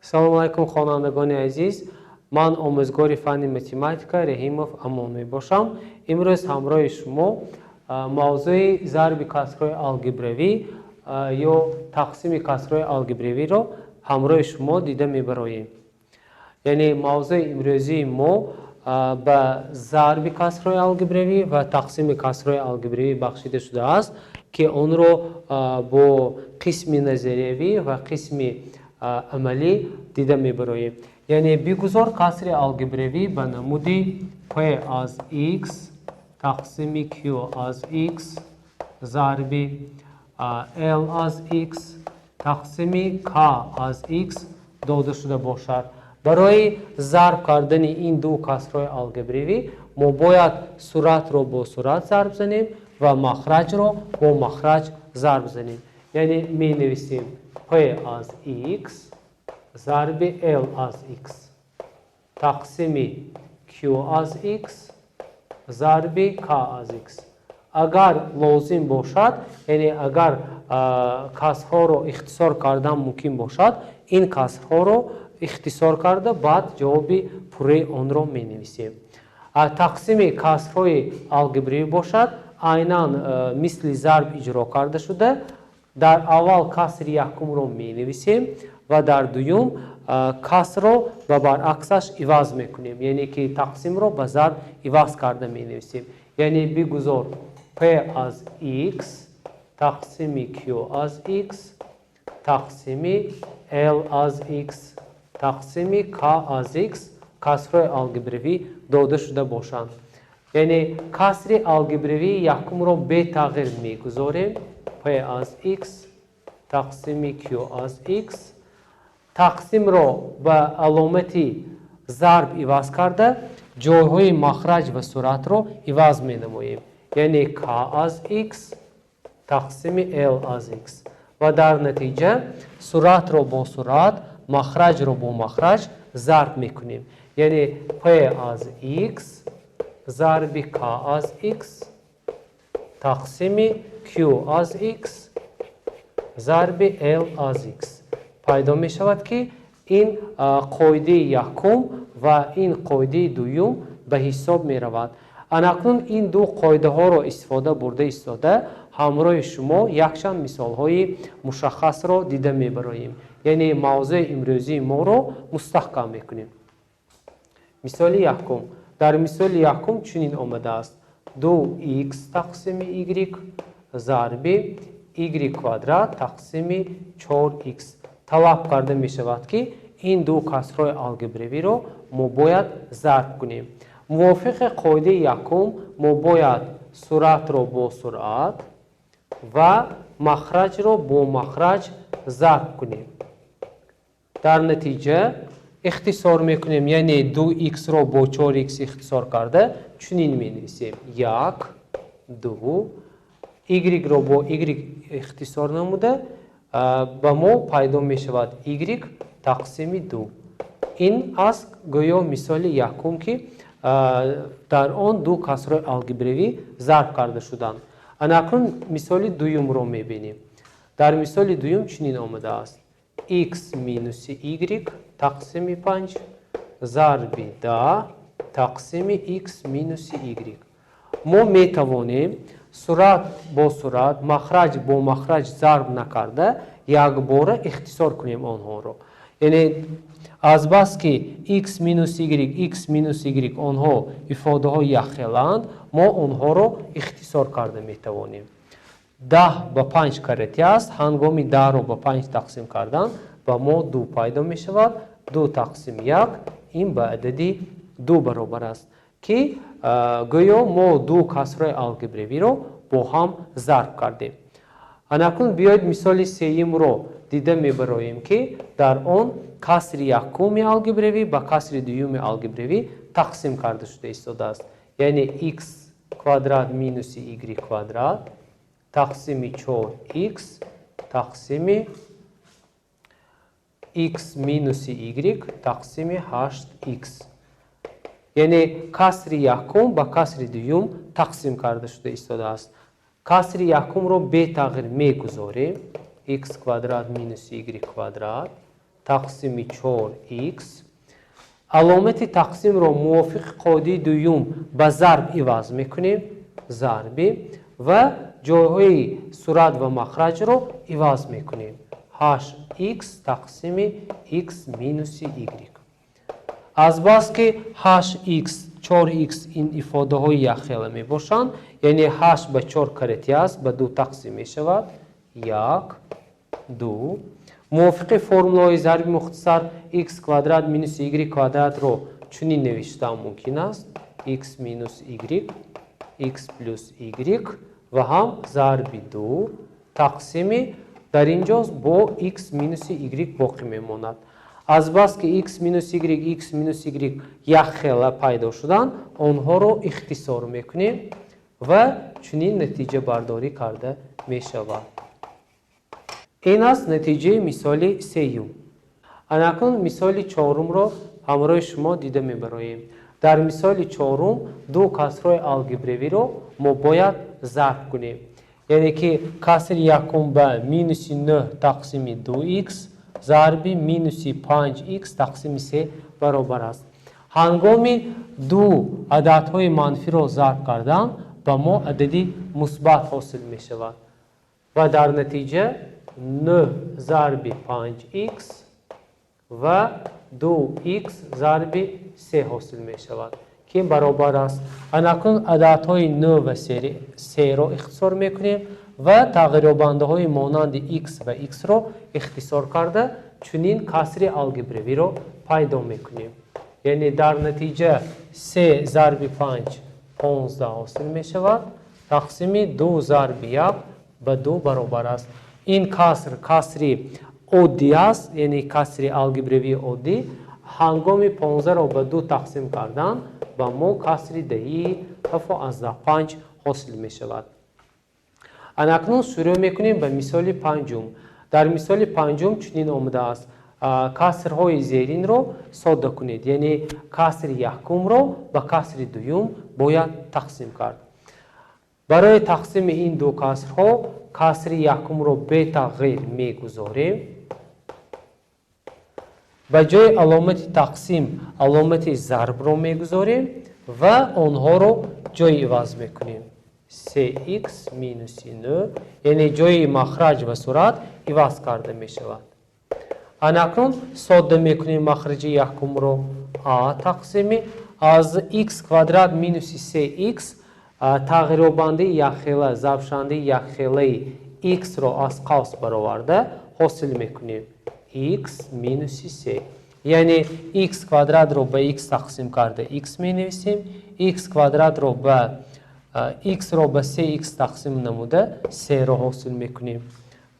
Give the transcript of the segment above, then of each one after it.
Салому алайкум, хонандагони азиз. Ман омӯзгори фанни математика Раҳимов Амон мебошам. Имрӯз ҳамроҳи шумо мавзӯи зарби касрҳои алгебравӣ ё тақсими касрҳои алгебравиро ҳамроҳи шумо дида мебароем. Яъне мавзӯи имрӯзии мо ба зарби касрҳои алгебравӣ ва тақсими касрҳои алгебравӣ бахшида шудааст, ки онро бо қисми назариявӣ ва қисми амалӣ дида мебароем. Яъне бигузор касри алгебравӣ ба намуди p аз x тақсими q аз x зарби l аз x тақсими k аз x дода шуда бошад. Барои зарб кардани ин ду касрҳои алгебравӣ мо бояд суратро бо сурат зарб занем ва махраҷро бо махраҷ зарб занем. Яъне менависем p аз x зарби l аз x тақсими q аз x зарби k аз x. Агар лозим бошад, яъне агар касрҳоро ихтисор кардан мумкин бошад, ин касрҳоро ихтисор карда, баъд ҷавоби пурраи онро менависем. Тақсими касрҳои алгебравӣ бошад, айнан мисли зарб иҷро карда шуда, дар аввал касри якумро менависем ва дар дуюм касрро ба баръаксаш иваз мекунем, яъне ки тақсимро ба зарб иваз карда менависем. Яъне бигузор p аз x тақсими q аз x тақсими l аз x тақсими k аз x касрҳои алгебравӣ дода шуда бошанд. Яъне касри алгебравии якумро бетағйир мегузорем, p аз x тақсими q аз x, тақсимро ба аломати зарб иваз карда, ҷойҳои махраҷ ва суратро иваз менамоем, яъне k аз x тақсими l аз x, ва дар натиҷа суратро бо сурат, махраҷро бо махраҷ зарб мекунем. Яъне p аз x зарби k аз x тақсими q аз x зарби l аз x пайдо мешавад, ки ин қоидаи якум ва ин қоидаи дуюм ба ҳисоб меравад. Анакнун ин ду қоидаҳоро истифода бурда истода, ҳамроҳи шумо якчанд мисолҳои мушаххасро дида мебароем, яъне мавзӯи имрӯзии моро мустаҳкам мекунем. Мисоли якум. Дар мисоли якум чунин омадааст: 2 х тақсими y зарби y квадрат тақсими 4 х. Талаб карда мешавад, ки ин ду касрҳои алгебравиро мо бояд зарб кунем. Мувофиқи қоидаи якум мо бояд суратро бо сурат ва махраҷро бо махраҷ зарб кунем. Дар натиҷа ихтисор мекунем, яъне 2 х-ро бо 4 х ихтисор карда, чунин менависем: як, ду. Y-ро бо y ихтисор намуда, ба мо пайдо мешавад y тақсими ду. Ин аст гӯё мисоли якум, ки дар он ду касрҳои алгебравӣ зарб карда шуданд. Анакнун мисоли дуюмро мебинем. Дар мисоли дуюм чунин омадааст: x минуси y тақсими панҷ зарби 10 тақсими x минуси y. Мо метавонем сурат бо сурат, махраҷ бо махраҷ зарб накарда, якбора ихтисор кунем онҳоро. Яъне азбаски x минус y, x минус y онҳо ифодаҳои якхелаанд, мо онҳоро ихтисор карда метавонем. 10 ба панҷ каратӣ аст. Ҳангоми 10-ро ба панҷ тақсим кардан, ба мо ду пайдо мешавад. Ду тақсим як ин ба адади ду баробар аст, ки гӯё мо ду касрҳои алгебравиро бо ҳам зарб кардем. Анакнун биёед мисоли сеюмро дида мебароем, ки дар он касри якуми алгебравӣ ба касри дуюми алгебравӣ тақсим карда шуда истодааст. Яъне x квадрат минуси y квадрат тақсими 4 х тақсими x минуси y тақсими 8 х. Яъне касри якум ба касри дуюм тақсим карда шуда истодааст. Касри якумро бетағйир мегузорем, x квадрат минуси y квадрат. Тақсими 4x. Аломати тақсимро мувофиқи қоидаи дуюм ба зарб иваз мекунем, зарби, ва ҷойҳои сурат ва махраҷро иваз мекунем. 8x тақсими x минуси y. Азбаски 8x, 4x ин ифодаҳои якхела мебошанд, яъне 8 ба 4 карати аст, ба 2 тақсим мешавад. 1, 2. Мувофиқи формулаҳои зарби мухтасар x квадрат минуси y квадратро чунин навиштан мумкин аст: x минус y, x плюс y ва ҳам зарби 2 тақсими дар ин ҷо бо x минуси y боқӣ мемонад. Азбаски x минус y, x минус y якхела пайдо шуданд, онҳоро ихтисор мекунем ва чунин натиҷабардорӣ карда мешавад. Ин аст натиҷаи мисоли сеюм. Анакун мисоли чорумро ҳамроҳи шумо дида мебароем. Дар мисоли чорум ду касрҳои алгебравиро мо бояд зарб кунем, яъне ки касри якум ба минуси 9 тақсими 2x зарби минуси 5x тақсими 3 баробар аст. Ҳангоми ду ададҳои манфиро зарб кардан ба мо адади мусбат ҳосил мешавад ва дар натиҷа 9 зарби 5x ва 2x зарби 3 ҳосил мешавад, ки баробар аст. Анакун ададҳои 9 ва 3-ро ихтисор мекунем ва тағйирёбандаҳои монанди x ва x-ро ихтисор карда, чунин касри алгебравиро пайдо мекунем. Яъне дар натиҷа 3 зарби 5 15 ҳосил мешавад, тақсими 2 зарби 1 ба 2 баробар аст. Ин каср касри оддӣ аст, яъне касри алгебравии оддӣ. Ҳангоми 15-ро ба 2 тақсим кардан ба мо касри даҳии 7,5 ҳосил мешавад. Анакнун шурӯъ мекунем ба мисоли панҷум. Дар мисоли панҷум чунин омадааст: касрҳои зеринро содда кунед, яъне касри якумро ба касри дуюм бояд тақсим кард. Барои тақсими ин ду касрҳо касри якумро бетағйир мегузорем, ба ҷои аломати тақсим аломати зарбро мегузорем ва онҳоро ҷой иваз мекунем: 3x минуси 9, яъне ҷои махраҷ ва сурат иваз карда мешавад. Анакнун содда мекунем махраҷи якумро: а тақсими аз x квадрат минуси 3x тағйирёбандаи якхела, зарбшавандаи якхелаи x-ро аз қавс бароварда ҳосил мекунем x минуси 3, яъне x квадратро ба x тақсим карда x менависем, x квадратро ба x-ро ба 3x тақсим намуда 3-ро ҳосил мекунем,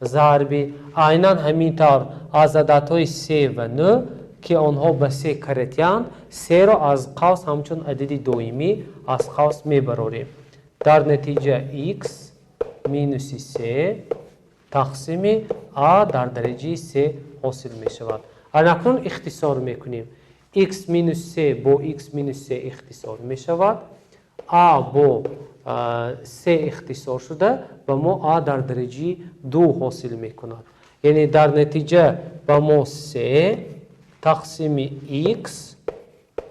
зарби айнан ҳамин тавр аз ададҳои 3 ва 9, ки онҳо ба 3 каратиянд, 3-ро аз қавс ҳамчун адади доимӣ аз қавс мебарорем. Дар натиҷа x минуси 3 тақсими а дар дараҷаи 3 ҳосил мешавад. Анакнун ихтисор мекунем: x минус 3 бо x минус 3 ихтисор мешавад, а бо 3 ихтисор шуда ба мо а дар дараҷаи 2 ҳосил мекунад. Яъне дар натиҷа ба мо 3 тақсими x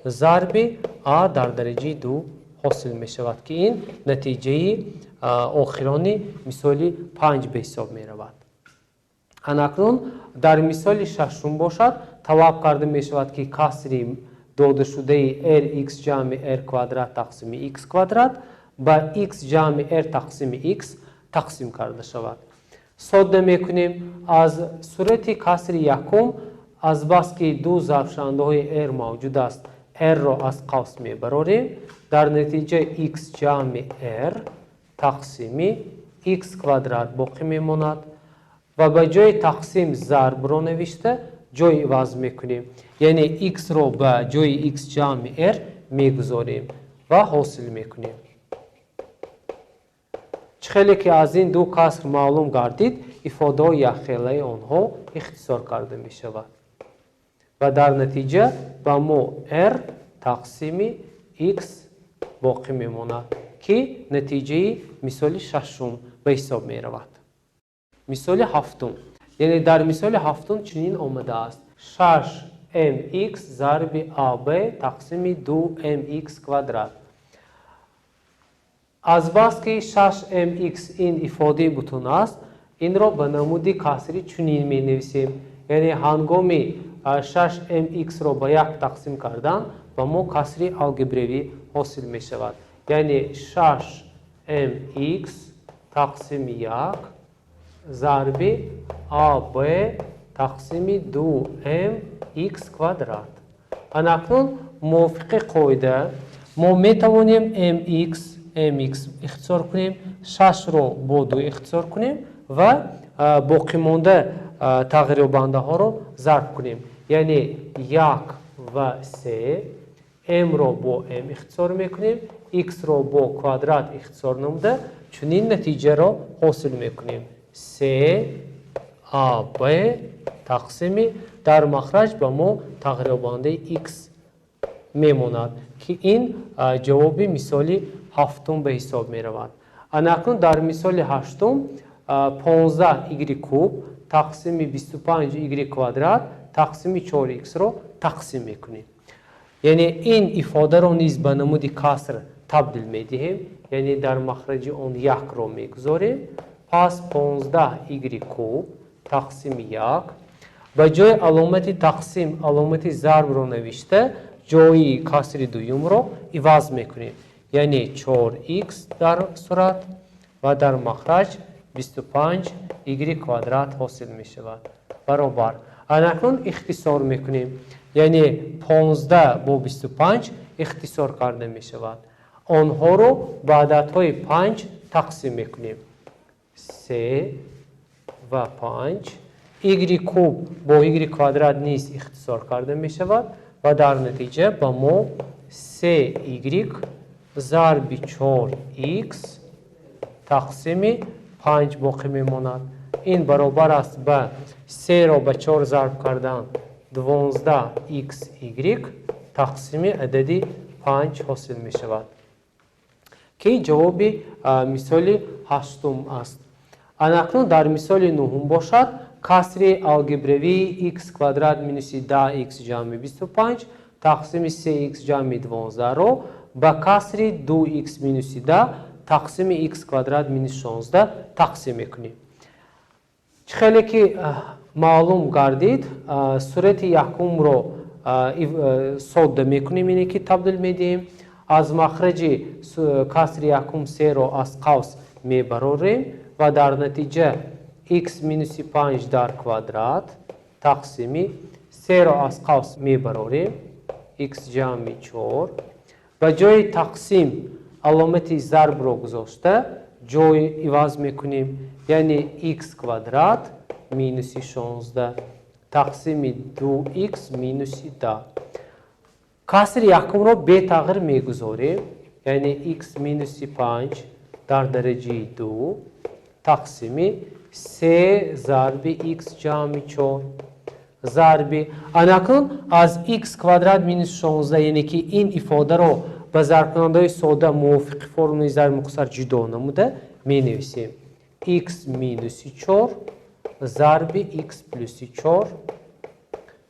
зарби а дар дараҷаи 2 ҳосил мешавад, ки ин натиҷаи охирони мисоли панҷ ба ҳисоб меравад. Анакнун дар мисоли шашум бошад, талаб карда мешавад, ки касри додашудаи rx ҷамъи r квадрат тақсими x квадрат ба x ҷамъи r тақсими x тақсим карда шавад. Содда мекунем аз сурати касри якум. Азбаски ду зарбшавандаҳои r мавҷуд аст, r-ро аз қавс мебарорем. Дар натиҷа x ҷамъи r тақсими x квадрат боқӣ мемонад ва ба ҷои тақсим зарбро навишта ҷой иваз мекунем, яъне x-ро ба ҷои x ҷамъи r мегузорем ва ҳосил мекунем. Чӣ хеле ки аз ин ду каср маълум гардид, ифодаҳои якхелаи онҳо ихтисор карда мешавад ва дар натиҷа ба мо r тақсими x боқӣ мемонад, ки натиҷаи мисоли шашум ба ҳисоб меравад. Мисоли ҳафтум, яъне дар мисоли ҳафтум чунин омадааст: 6mx зарби аб тақсими 2mx квадрат. Азбаски 6mx ин ифодаи бутун аст, инро ба намуди касри чунин менависем. Яъне ҳангоми 6mx-ро ба 1 тақсим кардан ба мо касри алгебравӣ ҳосил мешавад. Яъне 6mx тақсими 1 зарби аб тақсими 2mx квадрат. Анакнун мувофиқи қоида мо метавонем mx mx ихтисор кунем, 6-ро бо 2 ихтисор кунем ва боқимонда тағйирёбандаҳоро зарб кунем. Яъне 1 ва 3, m-ро бо m ихтисор мекунем, x-ро бо квадрат ихтисор намуда чунин натиҷаро ҳосил мекунем: 3 аб тақсими, дар махраҷ ба мо тағйирёбандаи x мемонад, ки ин ҷавоби мисоли ҳафтум ба ҳисоб меравад. Анакнун дар мисоли ҳаштум 15 y куб тақсими 25 y квадрат тақсими 4x-ро тақсим мекунем. Яъне ин ифодаро низ ба намуди каср табдил медиҳем, яъне дар махраҷи он якро мегузорем. Пас 15 y куб тақсими 1, ба ҷои аломати тақсим аломати зарбро навишта, ҷои касри дуюмро иваз мекунем, яъне 4x дар сурат ва дар махраҷ 25 y квадрат ҳосил мешавад, баробар. Анакнун ихтисор мекунем, яъне 15 бо 25 ихтисор карда мешавад. Онҳоро ба ададҳои 5 тақсим мекунем: 3 ва 5. Y куб бо y квадрат низ ихтисор карда мешавад ва дар натиҷа ба мо 3y зарби 4x тақсими 5 боқӣ мемонад. Ин баробар аст ба 3-ро ба 4 зарб кардан 12xy тақсими адади 5 ҳосил мешавад, ки ҷавоби мисоли ҳаштум аст. Анакнун дар мисоли нуҳум бошад, касри алгебравии x квадрат минуси 10x ҷамъи 25 тақсими 3x ҷамъи 12-ро ба касри 2x минуси 10 тақсими x квадрат минус 16 тақсим мекунем. Чӣ хеле ки маълум гардид, сурати якумро содда мекунем, ине ки табдил медиҳем. Аз махраҷи касри якум серо аз қавс мебарорем ва дар натиҷа x минуси 5 дар квадрат тақсими серо аз қавс мебарорем, x ҷамъи 4, ба ҷои тақсим аломати зарбро гузошта, ҷой иваз мекунем, яъне x квадрат минуси 16 тақсими 2x минуси 10. Касри якумро бетағйир мегузорем, яъне x минуси 5 дар дараҷаи 2 тақсими 3 зарби x ҷамъи 4 зарби. Анакнун аз x квадрат минус 16, яъне ки ин ифодаро ба зарбкунандаҳои сода мувофиқи формулаи зарби мухтасар ҷудо намуда менависем: x минуси 4 зарби x плюси 4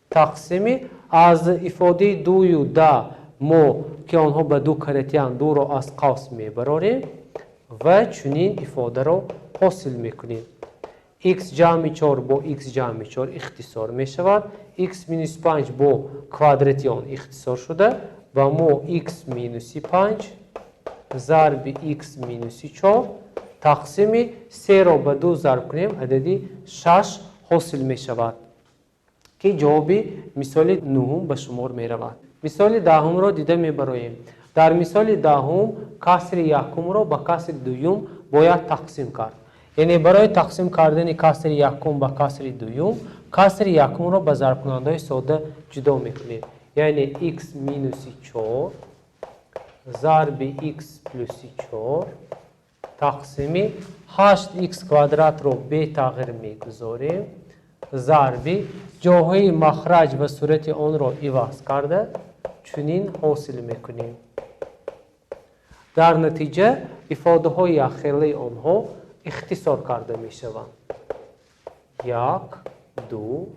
тақсими, аз ифодаи дую да мо, ки онҳо ба ду каратиянд, дуро аз қавс мебарорем ва чунин ифодаро ҳосил мекунем: x ҷамъи 4 бо x ҷамъи 4 ихтисор мешавад, x минус 5 бо квадрати он ихтисор шуда, ба мо x минуси 5 зарби x минуси 4 тақсими серо ба ду зарб кунем, адади 6 ҳосил мешавад, ки ҷавоби мисоли нуҳум ба шумор меравад. Мисоли даҳумро дида мебароем. Дар мисоли даҳум касри якумро ба касри дуюм бояд тақсим кард. Яъне барои тақсим кардани касри якум ба касри дуюм касри якумро ба зарбкунандаҳои сода ҷудо мекунем, яъне x минуси 4 зарби x плюси 4 тақсими 8x квадратро бетағйир мегузорем, зарби, ҷоҳои махраҷ ва сурати онро иваз карда, чунин ҳосил мекунем. Дар натиҷа ифодаҳои якхелаи онҳо ихтисор карда мешаванд: як, ду.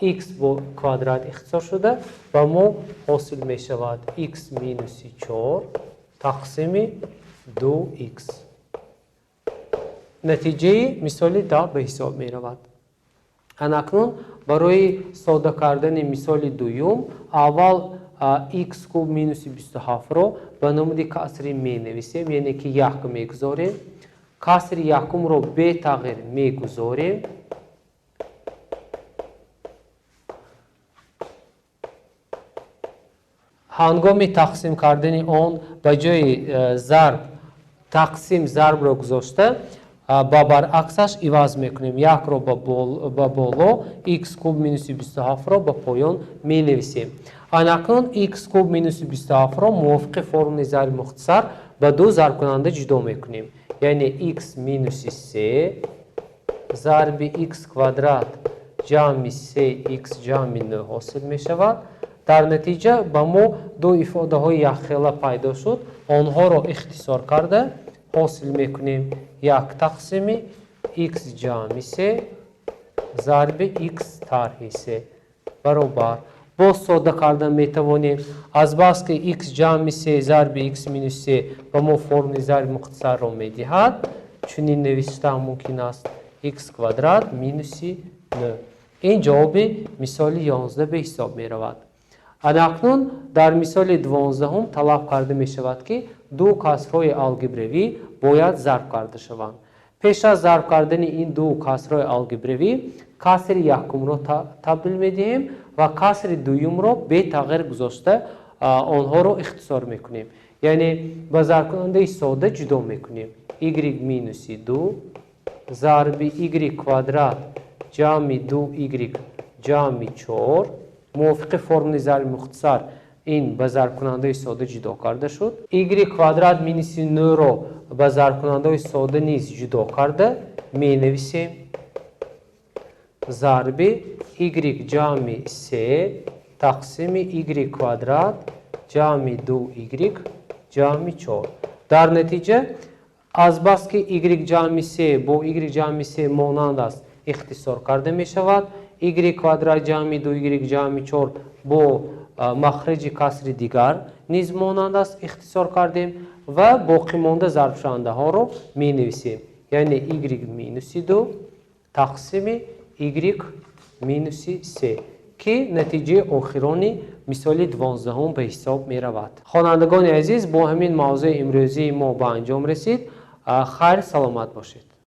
X бо квадрат ихтисор шуда ба мо ҳосил мешавад x минуси 4 тақсими 2x. Натиҷаи мисоли 10 ба ҳисоб меравад. Анакнун барои сода кардани мисоли дуюм аввал x куб минуси 27-ро ба намуди касри менависем, яъне ки 1 мегузорем. Касри якумро бетағйир мегузорем. Ҳангоми тақсим кардани он ба ҷои зарб тақсим зарбро гузошта ба баръаксаш иваз мекунем. 1-ро ба боло, x куб минуси 27-ро ба поён менависем. Анакнун x куб минуси 27-ро мувофиқи формулаи зарби мухтасар ба ду зарбкунанда ҷудо мекунем. Яъне x минуси 3 зарби x квадрат ҷамъи 3x ҷамъи 9 ҳосил мешавад. Дар натиҷа ба мо ду ифодаҳои якхела пайдо шуд. Онҳоро ихтисор карда ҳосил мекунем 1 тақсими x ҷамъи 3 зарби x тарҳи 3 баробар. Боз сода кардан метавонем. Азбаски x ҷамъи 3 зарби x минус 3 ба мо формули зарби мухтасарро медиҳад, чунин навиштан мумкин аст x квадрат минуси 9. Ин ҷавоби мисоли 11 ба ҳисоб меравад. Анакнун дар мисоли 12 талаб карда мешавад, ки ду касрҳои алгебравӣ бояд зарб карда шаванд. Пеш аз зарб кардани ин ду касрҳои алгебравӣ касри якумро табдил медиҳем ва касри дуюмро бетағйир гузошта онҳоро ихтисор мекунем. Яъне ба зарбкунандаи сода ҷудо мекунем. Y минуси 2 зарби y квадрат ҷамъи 2y ҷамъи 4 мувофиқи формули зарби мухтасар ин ба зарбкунандаи сода ҷудо карда шуд. Y квадрат минуси 9-ро ба зарбкунандаи сода низ ҷудо карда менависем. Зарби y ҷамъи 3 тақсими y квадрат ҷамъи 2y ҷамъи 4. Дар натиҷа азбаски y ҷамъи 3 бо y ҷамъи 3 монанд аст, ихтисор карда мешавад. Y квадрат ҷамъи 2y ҷамъи 4 бо махраҷи касри дигар низ монанд аст, ихтисор кардем ва боқимонда зарбшавандаҳоро менависем. Яъне y минуси 2 тақсими y минуси 3, ки натиҷаи охирони мисоли 12 ба ҳисоб меравад. Хонандагони азиз, бо ҳамин мавзӯи имрӯзии мо ба анҷом расид. Хайр, саломат бошед.